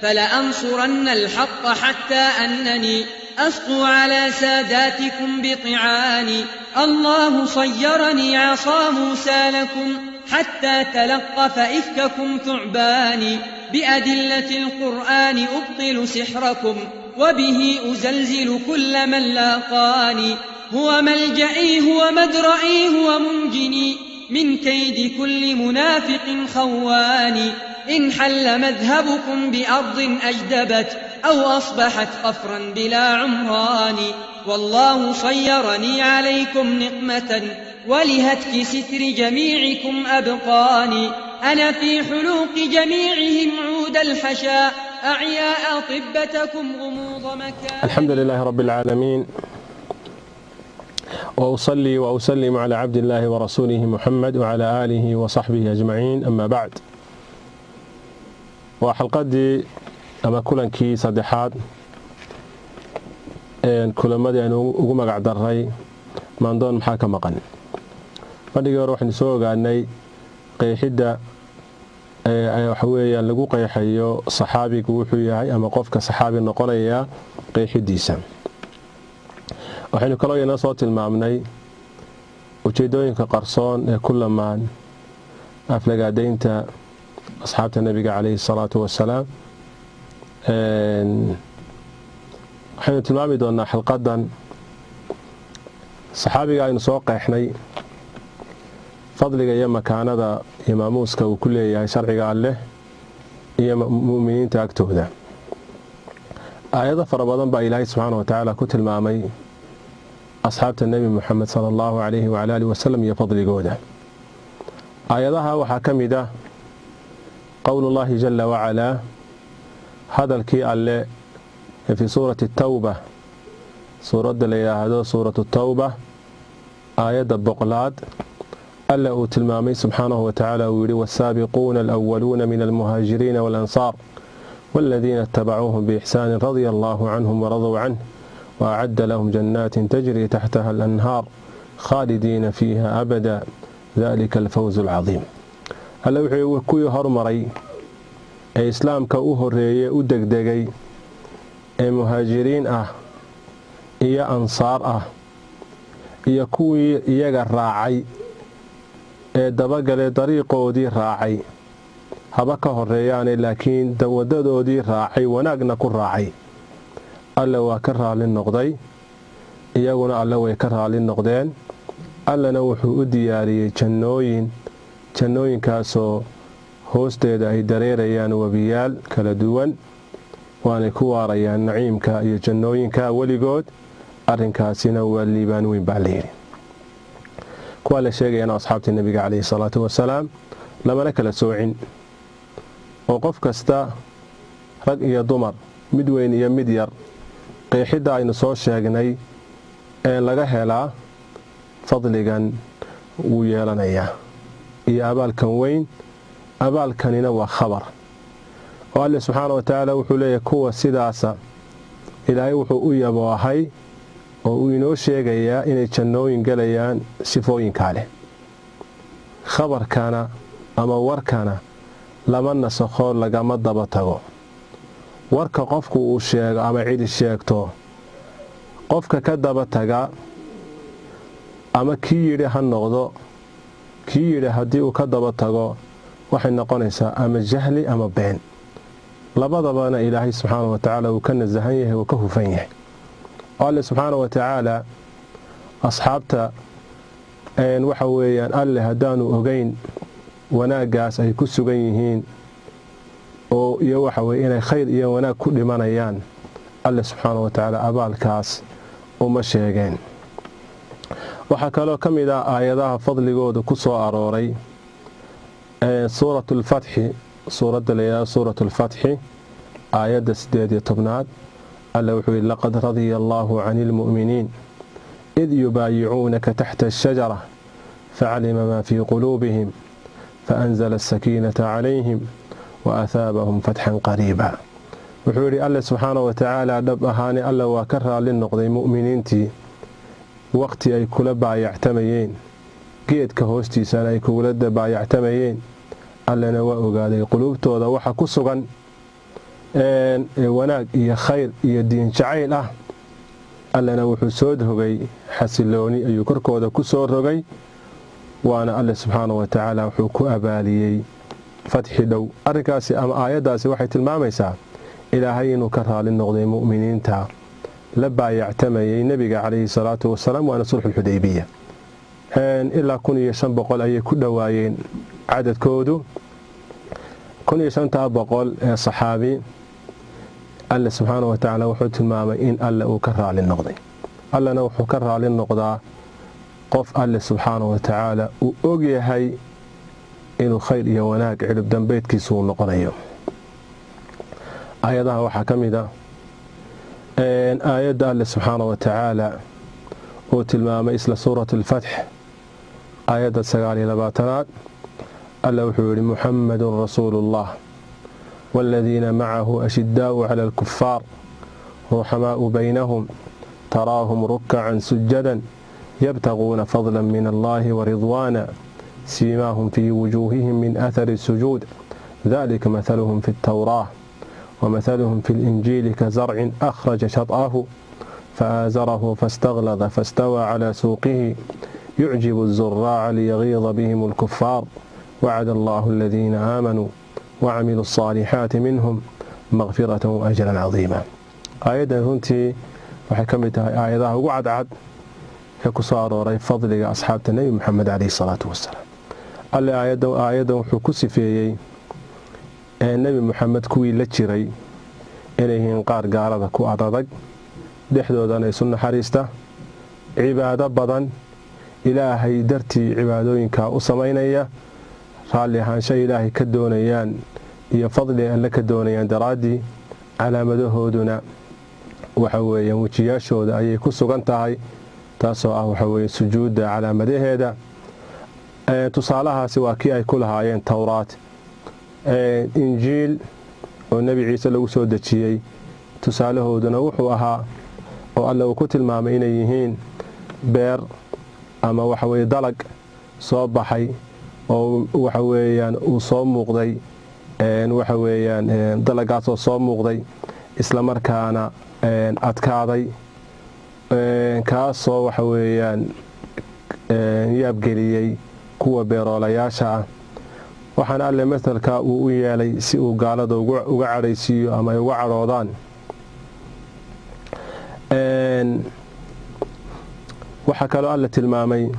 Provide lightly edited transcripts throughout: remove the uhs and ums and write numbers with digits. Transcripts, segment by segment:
فلأنصرن الحق حتى أنني أسقو على ساداتكم بطعاني. الله صيرني عصا موسى لكم حتى تلقف إفككم ثعباني. بأدلة القرآن أبطل سحركم وبه أزلزل كل من لاقاني. هو ملجئي هو مدرئي هو منجني من كيد كل منافق خواني. إن حل مذهبكم بأرض أجدبت أو أصبحت قفرا بلا عمران. والله صيرني عليكم نقمة ولهتك ستر جميعكم أبقاني. أنا في حلوق جميعهم عود الحشا أعيا أطبتكم غموض مكان. الحمد لله رب العالمين، وأصلي وأسلم على عبد الله ورسوله محمد وعلى آله وصحبه أجمعين، أما بعد. Waa xalqadii ama kulankii saddexaad kulamadii aynu ugu magac daray Maandoon Maxaa Ka Maqan. Fadhigii hore waxaynu soo ogaanay qeexidda waxa weeyaan lagu qeexayo saxaabigu wuxuu yahay ama qofka saxaabi noqonaya qeexidiisa. Waxaynu kaloo inoo soo tilmaamnay ujeedooyinka qarsoon ee ku lamaan aflagaadaynta asxaabta Nebiga calayhi salaatu wasalaam. Waxaynu tilmaami doonaa xalqadan saxaabiga aynu soo qeexnay fadliga iyo makaanada iyo maamuuska uu ku leeyahay sharciga Alleh iyo mu'miniinta agtooda. Aayado fara badan baa Ilaahay subxaana wa tacaala ku tilmaamay asxaabta Nebi Muxamed sala Allahu calayhi wacala alihi wasalam iyo fadligooda. Aayadaha waxaa ka mid ah qowlullahi jala wacalaa, hadalkii Alle ee fii suurati Tawba, suuradda la yidhaahdo Suuratu Tawba, aayadda 100aad, Alle uu tilmaamay subxaanahu wa tacaala. Uu yidhi: "Wasaabiquuna alwaluuna min almuhaajiriina waalansaar waaladiina itabacuuhum biixsaanin radia allahu canhum waraduu canh waacadda lahum jannaatin tajri taxtaha alanhaar khaalidiina fiiha abada, dalika alfawz alcadiim." Alle wuxuu kuwii hormaray ee Islaamka u horeeyey, u degdegay, ee Muhaajiriin ah iyo Ansaar ah iyo kuwii iyaga raacay ee dabagalay, dariiqoodii raacay, haba ka horeeyaane, laakiin wadadoodii raacay, wanaagna ku raacay, Alle waa ka raali noqday, iyaguna Alle way ka raali noqdeen. Allena wuxuu u diyaariyey jannooyin, jannooyinkaasoo hoosteeda ay dareerayaan webiyaal kala duwan, waanay ku waarayaan naciimka iyo jannooyinka weligood. Arrinkaasina waa liibaan weyn, baa layidhi. Kuwaa la sheegayana asxaabtii Nebiga calayhi salaatu wasalaam. Lamana kala soocin oo qof kasta, rag iyo dumar, mid weyn iyo mid yar, qeexidda aynu soo sheegnay ee laga helaa fadligan wuu yeelanayaa iyo abaalkan weyn. Abaalkanina waa khabar oo Alle subxaana wa tacaala wuxuu leeyahay kuwa sidaasa Ilaahay wuxuu u yaboohay oo uu inoo sheegayaa inay jannooyin gelayaan sifooyinkaa leh. Khabarkana ama warkana lama nasakho, lagama daba tago. Warka qofku uu sheego ama cidi sheegto, qofka ka daba taga ama kii yidhi ha noqdo, kii yidhi haddii uu ka daba tago, waxay noqonaysaa ama jahli ama been. Labadabana Ilaahay subxaana wa tacaala uu ka nasahan yahay, uu ka hufan yahay. Oo Alle subxaana wa tacaala asxaabta waxa weeyaan Alle haddaanu ogeyn wanaaggaas ay ku sugan yihiin oo iyo waxa weye inay khayr iyo wanaag ku dhimanayaan, Alle subxaana wa tacaala abaalkaas uma sheegeen. Waxaa kaloo ka mid ah aayadaha fadligooda ku soo arooray Suuratu Lfatxi, suuradda la yidhahdo Suuratu Lfatxi, aayadda 18aad. Alle wuxuu yidhi: "Laqad radiya Allaahu cani ilmu'miniin id yubaayicuunaka taxta ashajara facalima maa fii quluubihim faanzala asakiinata calayhim wa athaabahum fatxan qariiba." Wuxuu yidhi Alle subxaana wa tacaala: dhab ahaani Alle waa ka raalli noqday mu'miniintii waqti ay kula baayactamayeen geedka hoostiisana ay kugula baayactamayeen. Allena waa ogaaday quluubtooda waxa ku sugan. Ee wanaag iyo khayr iyo diin jacayl ah. Allena wuxuu soo rogay xasilooni ayuu korkooda ku soo rogay, waana Alle subxaana wa tacaala wuxuu ku abaaliyey fatxi dhow. Arrinkaasi ama aayaddaasi waxay tilmaamaysaa Ilaahay inuu ka raali noqday mu'miniinta la baayactamayay Nebiga calayhi salaatu wasalaam, waana sulxulxudaybiya. Ilaa 1500 ayay ku dhowaayeen cadadkoodu. 1500 ee saxaabi Alle subxaana wa tacaala wuxuu tilmaamay in Alle uu ka raali noqday. Allena wuxuu ka raali noqdaa qof Alle subxaana wa tacaala uu ogyahay inuu khayr iyo wanaag cidhib dambeydkiisu uu noqonayo. Aayadaha waxaa ka mid a aayadda Alle subxaana wa tacaala uu tilmaamay isla suurat alfatx, aayadda 29aad. Alle wuxuu yidhi: "Muxamadun rasuulu ullah waaladiina macahu ashidaau cala alkufaar ruxamaau baynahum taraahum rukacan sujadan yabtaguuna fadla min allahi waridwaana siimaahum fii wujuuhihim min athari sujuud dalika mathaluhum fi اltawraah wmathaluhum fi اlinjiili kazarcin akhraja shad'ahu faaazarahu faاstaglada fastawaa calaa suuqihi yucjibu الzuraaca liyagiida bihim اlkufaar wacada allahu aladiina aamanuu wacamiluu الصaalixaati minhum makfirata waajran cadiima." Aayaddan runtii waxay ka mid tahay aayadaha ugu cadcad ee ku soo arooray fadliga asxaabta Nebi Muxamed caleyhi salaatu wasalaam. Alle aayaddan wuxuu ku sifeeyey Nebi Muxamed kuwii la jiray inay yihiin qaar gaalada ku adadag, dhexdoodana isu naxariista, cibaado badan, Ilaahay dartii cibaadooyinkaa u samaynaya, raalli ahaansho Ilaahay ka doonayaan iyo fadli Alle ka doonayaan daraaddii. Calaamadahooduna waxa weeyaan wejiyaashooda ayay ku sugan tahay, taasoo ah waxa weye sujuudda calaamadaheeda. Tusaalahaasi waa kii ay ku lahaayeen Towraat. Injiil oo Nebi Ciise lagu soo dejiyey tusaalahooduna wuxuu ahaa oo Alle uu ku tilmaamay inay yihiin beer ama waxaweye dalag soo baxay oo waxa weeyaan uu soo muuqday, waxa weeyaan dalagaasoo soo muuqday islamarkaana adkaaday, kaasoo waxa weeyaan yaabgeliyey kuwa beeroolayaasha ah. Waxaana Alle matalka uu u yeelay si uu gaalada uga cadhaysiiyo ama ay uga cadhoodaan. Waxaa kaloo Alle tilmaamay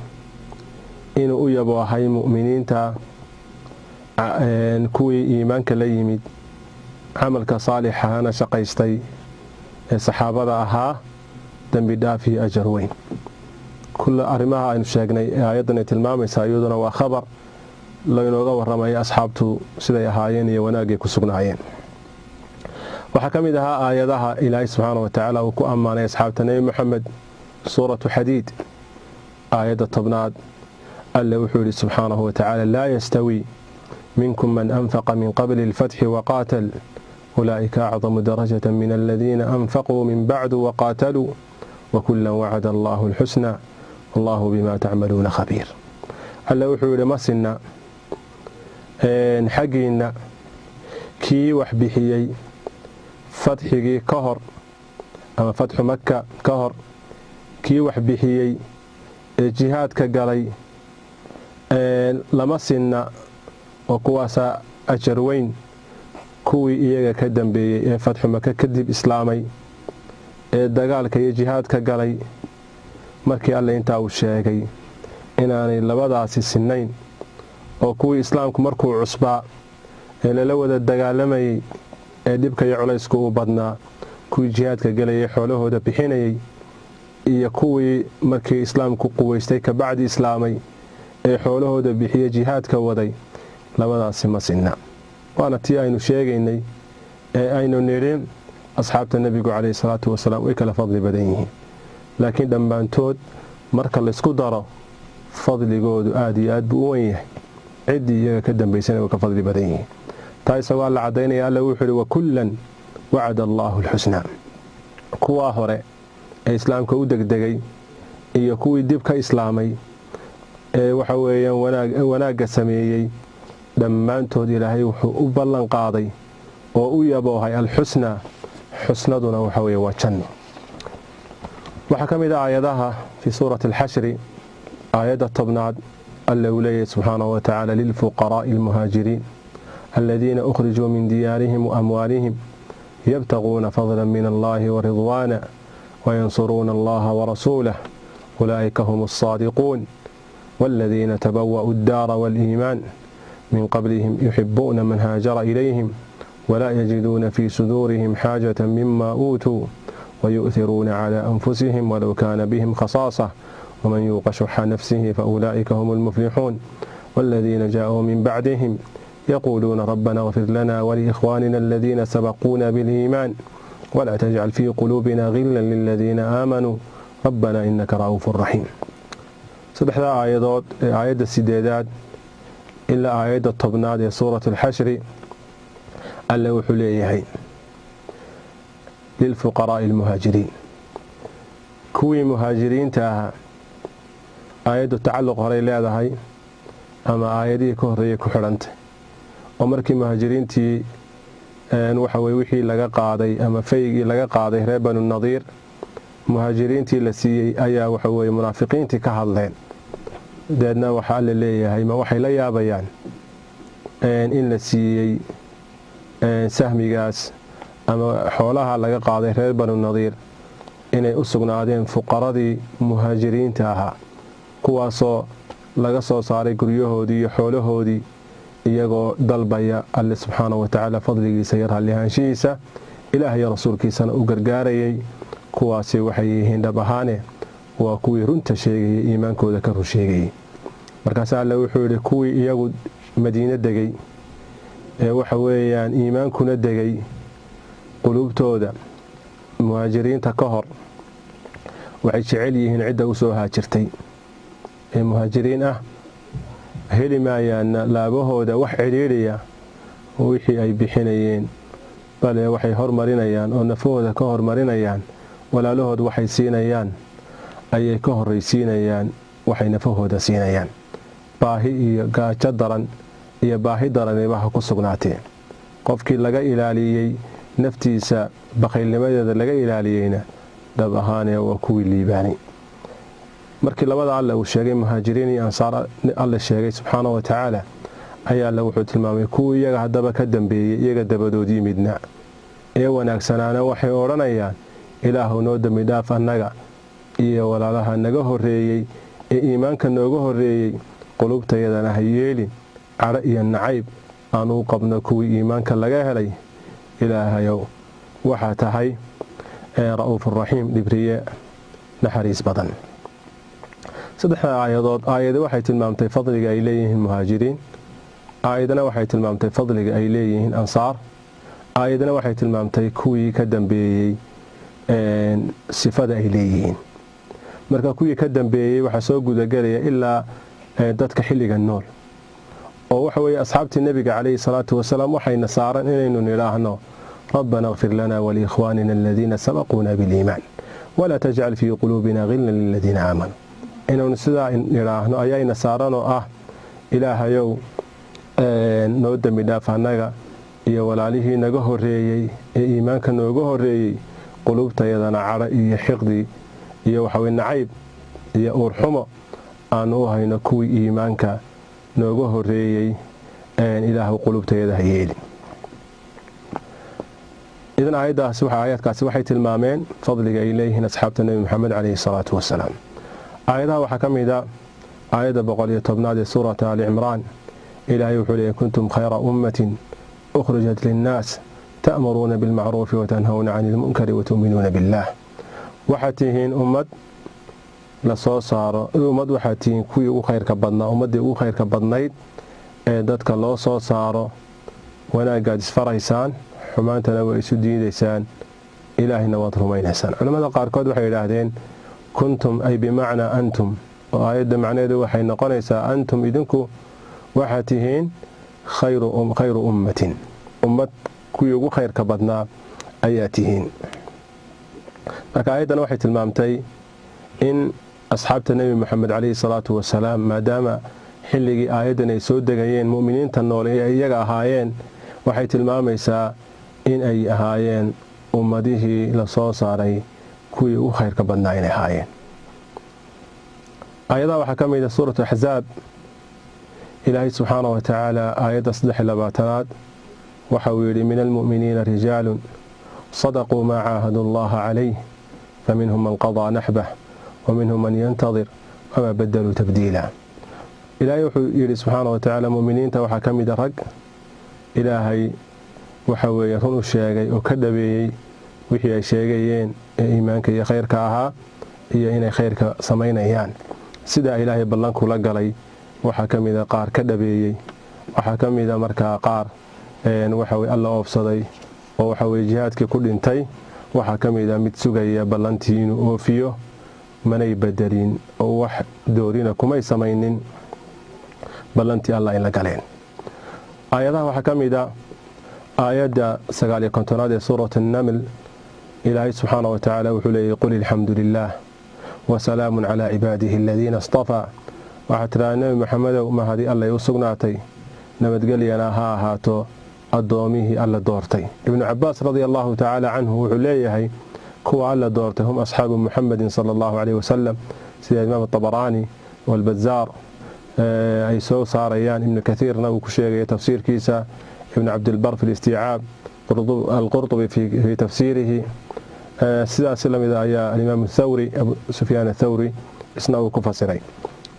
inuu u yaboohay mu'miniinta kuwii iimaanka la yimid, camalka saalixahana shaqaystay ee saxaabada ahaa dembi dhaaf iyo ajar weyn. Kulla arrimaha aynu sheegnay ee aayaddan ay tilmaamaysaa iyaduna waa khabar laynooga warramaya asxaabtu siday ahaayeen iyo wanaagay ku sugnaayeen. Waxaa ka mid ahaa aayadaha Ilaahay subxaana wa tacaala uu ku ammaanay asxaabta Nebi Moxamed suuratu Xadiid, aayadda 10aad. Alle wuxuu yidhi subxaanahu wa tacaala: "Laa yastawi minkum man anfaqa min qabli alfatxi waqaatal ulaa'ika acdamu darajata min aladiina anfaquu min bacdu waqaataluu wakullan wacada allahu alxusna wallahu bima tacmaluuna khabiir." Alle wuxuu yidhi: ma sinna xaggiinna kii wax bixiyey fatxigii ka hor ama fatxu Maka ka hor, kii wax bixiyey ee jihaadka galay lama sinna, oo kuwaasaa ajar weyn kuwii iyaga ka dambeeyey ee fatxu Maka kadib islaamay ee dagaalka iyo jihaadka galay. Markii Alle intaa uu sheegay inaanay labadaasi sinnayn, oo kuwii islaamku markuu cusbaa ee lala wada dagaalamayey ee dhibka iyo culaysku uu badnaa, kuwii jihaadka galayay xoolahooda bixinayay, iyo kuwii markii islaamku quwaystay kabacdi islaamay ee xoolahooda bixiye jihaadka waday, labadaasi ma sinna. Waana tii aynu sheegaynay ee aynu nidhi asxaabta Nebigu caleyhi salaatu wasalaam way kala fadli badan yihiin, laakiin dhammaantood marka laysku daro fadligoodu aada iyo aad buu u wen yahay. Ciddii iyaga ka dambaysana way ka fadli badan yihiin. Taa isagoo Alla caddaynaya, Alla wuxuu ihi: "Wakullan wacada allaahu alxusnaa." Kuwaa hore ee islaamka u degdegay iyo kuwii dib ka islaamay ee waxa weeyaan wanaagga sameeyey, dhammaantood Ilaahay wuxuu u ballan qaaday Oo u yaboohay alxusna, xusnaduna waxa weye waa janno. Waxaa ka mid ah aayadaha fii suurati alxashri, aayadda 10aad, Alla uu leeyahy subxaanahu wa tacaala: lilfuqaraa'i almuhaajiriin aladiina ukhrijuu min diyaarihim wa amwaalihim yabtaguuna fadla min allahi waridwaana wayansuruuna allaha warasuulah ulaa'ika hum alsaadiquun والذين تبوأوا الدار والإيمان من قبلهم يحبون من هاجر إليهم ولا يجدون في صدورهم حاجة مما أوتوا ويؤثرون على أنفسهم ولو كان بهم خصاصة ومن يوق شح نفسه فأولئك هم المفلحون والذين جاءوا من بعدهم يقولون ربنا اغفر لنا ولإخواننا الذين سبقونا بالإيمان ولا تجعل في قلوبنا غلا للذين آمنوا ربنا إنك رؤوف رحيم. Saddexdaa aayadood ee aayadda 8aad ilaa aayadda 10aad ee suurat alxashri, Alle wuxuu leeyahay: lilfuqaraa'i almuhaajiriin, kuwii muhaajiriinta ahaa. Aayaddu tacalluq horay leedahay ama aayadihii ka horreeyay ku xidhantay, oo markii muhaajiriintii waxa weye wixii laga qaaday ama faygii laga qaaday reer Banu Nadiir muhaajiriintii la siiyey, ayaa waxa weye munaafiqiintii ka hadleen. Deedna waxaa Alla leeyahay: ma waxay la yaabayaan in la siiyey sahmigaas ama xoolaha laga qaaday reer Banu Nadiir inay u sugnaadeen fuqaradii muhaajiriinta ahaa, kuwaasoo laga soo saaray guryahoodii iyo xoolahoodii, iyagoo dalbaya Alle subxaana wa tacaala fadligiisa iyo raallihaanshihiisa, Ilaah iyo rasuulkiisana u gargaarayay? Kuwaasi waxay yihiin dhab ahaane waa kuwii runta sheegayay, iimaankooda ka run sheegayay. Markaas Alle wuxuu yidhi: kuwii iyagu Madiine degay ee waxa weeyaan iimaankuna degay quluubtooda muhaajiriinta ka hor, waxay jecel yihiin cidda u soo haajirtay ee muhaajiriin ah. Heli maayaanna laabahooda wax cidhiidhiya wixii ay bixinayeen, bale waxay hormarinayaan oo nafahooda ka hormarinayaan. Walaalahood waxay siinayaan ayay ka horraysiinayaan waxay nafahooda siinayaan, baahi iyo gaajo daran iyo baahi daraniba ha ku sugnaatee. Qofkii laga ilaaliyey naftiisa bakhaylnimadeeda laga ilaaliyeyna, dhab ahaanee waa kuwii liibaanay. Markii labada Alle uu sheegay, muhaajiriin iyo ansaar Alle sheegay subxaana wa tacaala, ayaa Alle wuxuu tilmaamay kuwii iyaga haddaba ka dambeeyey, iyaga dabadood yimidna ee wanaagsanaana, waxay odhanayaan: Ilaahu, noo dembi dhaaf annaga iyo walaalaha naga horreeyey ee iimaanka nooga horreeyey, qulubtayadana ha yeelin cadho iyo nacayb aan u qabno kuwii iimaanka laga helay. Ilaahayow, waxaa tahay ra'uufuraxiim, dhibriye naxariis badan. Saddexda aayadood, aayadi waxay tilmaamtay fadliga ay leeyihiin muhaajiriin, aayadana waxay tilmaamtay fadliga ay leeyihiin ansaar, aayadana waxay tilmaamtay kuwii ka dambeeyey sifada ay leeyihiin. Marka kuwii ka dambeeyey waxaa soo gudagelaya ilaa dadka xilliga nool, oo waxa weeye asxaabtii Nebiga calayhi salaatu wasalaam. Waxayna saaran inaynu nidhaahno: rabbana اغfir lana waliikhwaanina aladiina sabaquuna biliimaan walaa tajcal fii quluubina ghilan liladiina aamanuu. Inaynu sidaa nidhaahno ayayna saaran, oo ah: Ilaahayow, noo dembi dhaaf annaga iyo walaalihii naga horeeyey ee iimaanka nooga horeeyey, quluubtayadana cadho iyo xiqdi iyo waxaweye nacayb iyo uurxumo aanu u hayno kuwii iimaanka nooga horeeyey, Ilaahu quluubtayada ha yeeli. Idan aayaddaasi, aayaadkaasi waxay tilmaameen fadliga ay leeyihiin asxaabta Nebi Maxamed calayhi salaatu wasalaam. Aayadaha waxaa ka mid a aayadda 110aad ee suurata Ali Cimraan. Ilaahay wuxuu leeyay: kuntum khayra ummatin ukhrijat linnaas ta'muruuna bilmacruufi watanhawna cani ilmunkari watu'minuuna billaah. Waxaad tihiin ummad la soo saaro, ummad waxaad tihiin kuwii ugu khayrka badnaa, ummaddii ugu khayrka badnayd ee dadka loo soo saaro. Wanaaggaad isfaraysaan, xumaantana waa isu diidaysaan, Ilaahayna waad rumaynaysaan. Culimmada qaarkood waxay yidhaahdeen: kuntum ay bimacnaa antum, oo aayadda macnaheedu waxay noqonaysaa: antum, idinku waxaad tihiin khayru ummatin, ummad kuwii ugu khayrka badnaa ayaa tihiin. Marka aayaddan waxay tilmaamtay in asxaabta Nebi Moxamed calayhi salaatu wasalaam, maadaama xilligii aayaddan ay soo degayeen mu'miniinta nool ee iyaga ahaayeen, waxay tilmaamaysaa In ay ahaayeen ummadihii lasoo saaray kuwii ugu khayrka badnaa inay ahaayeen. Aayadaha waxaa ka mid a suuratu Axzaab. Ilaahay subxaana wa tacaala aayadda 23aad waxa uu yidhi: "من المؤمنين رجال صدقوا ما عاهدوا الله عليه، فمنهم من قضى نحبه ومنهم من ينتظر وما بدلوا تبديلا." Ilaahay wuxuu yidhi subxaana wa tacaala, muminiinta waxaa ka mida rag Ilaahay waxa weeye run u sheegay oo ka dhabeeyey wixii ay sheegayeen ee iimaanka iyo khayrka ahaa iyo inay khayrka samaynayaan. Sidaa Ilaahay ballankula galay waxaa ka mida qaar ka dhabeeyey, waxaa ka mida markaa qaar waxaweye Alla oofsaday oo waxaweye jihaadkii ku dhintay, waxaa ka mida mid sugaya ballantii inuu oofiyo. Manay bedelin oo wax doorina kumay samaynin ballantii Allah in la galeen. Aayadaha waxaa ka mid a aayadda 59aad ee suurat Annaml. Ilaahay subxaana wa tacaala wuxuu leeyay: "قل الحمد لله وسلام على عباده الذين اصطفى." Waxaa tidhahdaa, Nebi Maxamedow, mahadi Allay u sugnaatay, nabadgelyana ha ahaato addoomihii Alla doortay. Ibnu Cabaas radia allahu tacaala canhu wuxuu leeyahay, kuwa Alla doortay هم أصحاب محمد صلى الله عليه وسلم, sida Imaam Abaraani walbazaar ay soo saarayaan, Ibnu Kathiirna uu ku sheegaya tafsiirkiisa, Ibnu Cabdilbar fi listiicaab, Alqurطubi fi tafsiirihi. Sidaas lamid ayaa Alimaam Thawri, Abu Sufyaan Athawri, isna uu ku fasiray.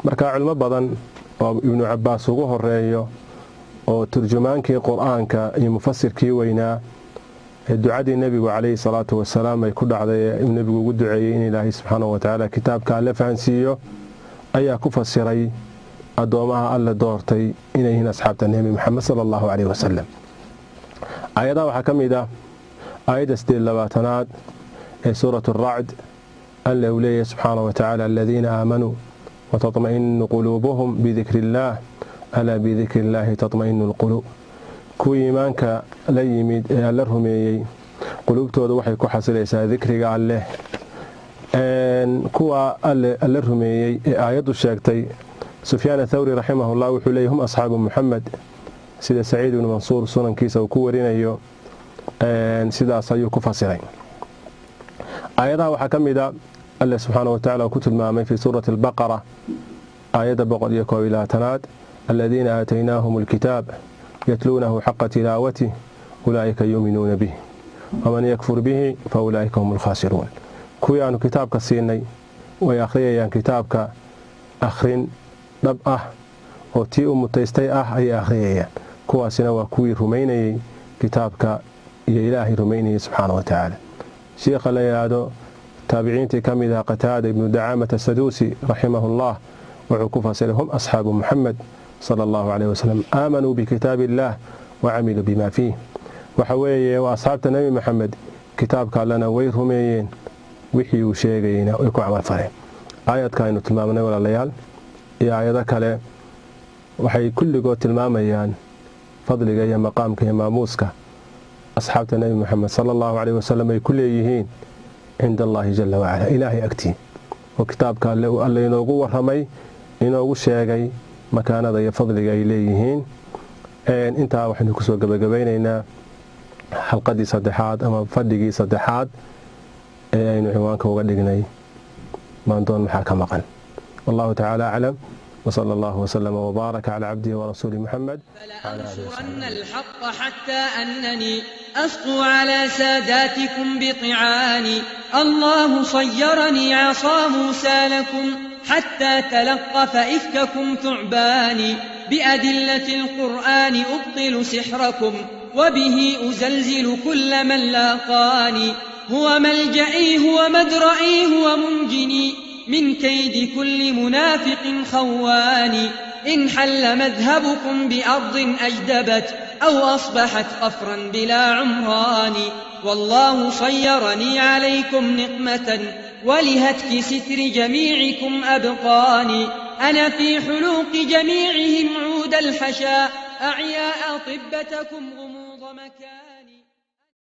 Marka culimo badan oo Ibnu Cabaas ugu horeeyo oo turjumaankii Qur-aanka iyo mufasirkii weynaa ee ducadii Nebigu calayhi salaatu wasalaam ay ku dhacday ee Nebigu ugu duceeyey in Ilaahay subxaanahu watacaala kitaabka Alle fahansiiyo, ayaa ku fasiray addoomaha Alle doortay inay yihiin asxaabta Nebi Maxamed sala allahu caleyhi wasalam. Aayadaha waxaa ka mid ah aayadda 28aad ee suurat Aracd. Alle uu leeyahay subxaana wa tacaala: "الذين آمنوا وتطمئن قلوبهم بذكر الله، ألا بذكر الله تطمئن القلوب." Kuwii iimaanka la yimid ee Alle rumeeyey, quluubtooda waxay ku xasilaysaa dikriga Alleh. Kuwa Alle rumeeyey ee aayaddu sheegtay, Sufyaan Athawri raximahullah wuxuu leeyay هم أصحاب محمد, sida Saciid ibnu Mansuur sunankiisa uu ku warinayo. Sidaas ayuu ku fasiray. Aayadaha waxaa ka mid a Alle subxaana wa tacala uu ku tilmaamay fii suurati Albaqara aayadda 121aad: "الذين آتيناهم الكتاب يتلونه حق تلاوته أولئك يؤمنون به، ومن يكفر به فأولئك هم الخاسرون." Kuwii aanu kitaabka siinay way akhriyayaan kitaabka, akhrin dhab ah oo tii u mutaystay ah ayay akhriyayaan. Kuwaasina waa kuwii rumaynayey kitaabka iyo Ilaahay rumaynayay subxaana wa tacaala. Shiikha la yidhaahdo, taabiciintii ka mid ah, Qataada ibnu Dacaamata Saduusi raximahullah, wuxuu ku fasiray: "هم أصحاب محمد صلى الله عليه وسلم، آمنوا بكتاب الله وعملوا بما فيه." Waxa weeye waa asxaabta Nebi Maxamed, kitaabka Allena way rumeeyeen, wixii uu sheegayeyna way ku camal faleen. Aayadka aynu tilmaamnay, walaalayaal, iyo aayado kale waxay kulligood tilmaamayaan fadliga iyo maqaamka iyo maamuuska asxaabta Nebi Maxamed sala allahu caleyh wasalam ay ku leeyihiin عند الله جل وعلا, Ilaahay agtii, oo kitaabka Alle inoogu waramay, inoogu sheegay makaanada iyo fadliga ay leeyihiin. Intaa waxaynu kusoo gabagabaynaynaa xalqadii saddexaad ama fadhigii saddexaad ee aynu ciwaanka uga dhignay "Maandoon maxaa ka maqan?" والله تعالى أعلم، وصلى الله وسلم وبارك على عبده ورسوله محمد. فلأنصرن الحق حتى أنني أسطو على ساداتكم بطعاني. الله صيرني عصا موسى لكم حتى تلقف إفككم ثعباني. بأدلة القرآن أبطل سحركم، وبه أزلزل كل من لاقاني. هو ملجئي، هو مدرئي، هو منجني من كيد كل منافق خوان. إن حل مذهبكم بأرض أجدبت أو أصبحت قفرا بلا عمران، والله صيرني عليكم نقمة، ولهتك ستر جميعكم أبقاني. أنا في حلوق جميعهم عود الحشا، أعيا أطبتكم غموض مكان.